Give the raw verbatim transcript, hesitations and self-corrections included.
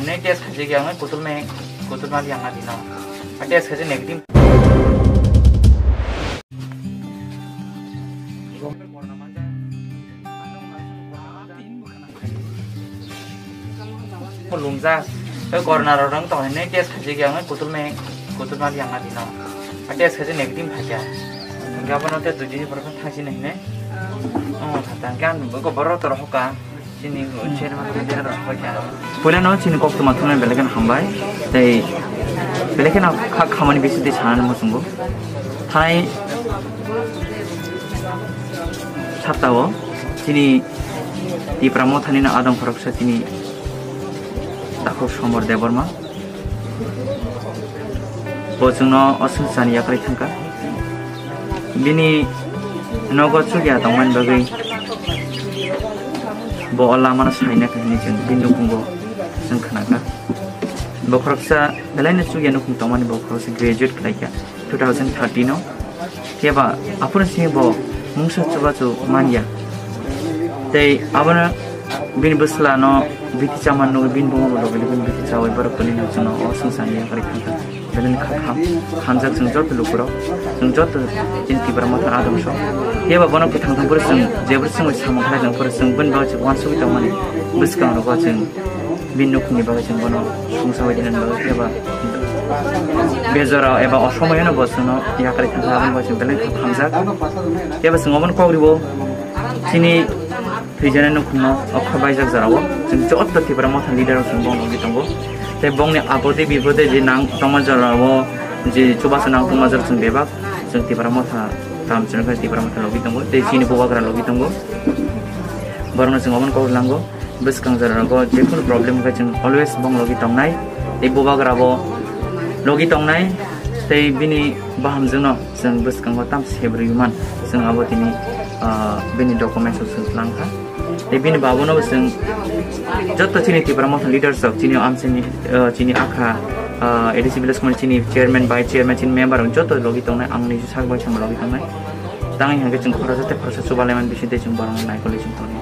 Nai test khaijak ya, nai kutul me, kutul ma yang adi no. A test khaijak negative. Lungjak. Tei corona rok rang tong nai test khaijak ya, nai kutul me, kutul ma yang adi no. A test khaijak negative khaijak. Gabano te dui din ni borok thang si nai ne. Oh, thang kan bo ko borok tor hoka. Chini chairman leader rok bai kha. Puila no chini kok tuma thumnai belai kheno hambai. Tei belai kheno kha khamani bisingtwi sanani muchungo. Thai saptao chini Tipra Mothani no adong khoroksa chini Takhuk Somor Debbarma. Bo chwngno oswngchani yakarwi thangkha. Bini nogo chukya tongmani bagwi bo o lamano saina kha hinwi chwng bini nukhungo chwng khnakha. Bo khoroksa belaino chukya nukhung tongmani, bo khoroksa graduate khlaikha two thousand thirteen o. Phiya ba aphuru simi bo mungsa chubachu manya. Tei abono bini bwsla no bithi chamani nugwi bini buma bo logi logi bithi chawi borok toni nang chwngno o swngcharni yakarwi thangkha. Belai kha kham, khamjak chwng joto lukurok, chwng joto chini Tipra Motha adong sok. Phiya ba bono kwthang thang phuru chwng jebwrwi chwngwi samung khlai thang phuru chwng bini bagwi chwng uansugwi tongmani bwskango chwng bini nukhungni bagwi chwng bono sungsa bai dinani bagwi eba bejorao eba osomoyano bo chwngno yakarwi thangkha, aboni bagwi chwng belai kha khamjak. Eba chwng obono kok ribo chini thwijani nukhungno okha baijak jorao chwng joto Tipra Motha leader rok chwng bono logi tongo. Tei bongni apode bipode je nang tongma jorao je chubachu nang tongma jora chwng bebak chwng Tipra Motha tam chwng khe Tipra Motha logi tongo tei chini bubagra logi tongo. Borokno chwng obono kok lango. Bwskang jora rogo jephuru problem wngkha chwng always bong logi tongnai, tei bubagra bo logi tongnai, tei bini bahamjwkno chwng bwskango tam sebrwi man, chwng abo tini, ah, bini documents rok chwng twlang kha. Tei bini babuno bo chwng joto chini Tipra Motha leaders rok, chini amchaini, ah, chini akha, ah, A D C village committee chini chairman, vice chairman, chini member rok joto logi tongnai, ang niji sak bai sama logi tongnai. Tangwi hwnkhe chwng khoroksa tei khoroksa chubalaiman bising tei chwng borokno naikolwi chwng tongnai.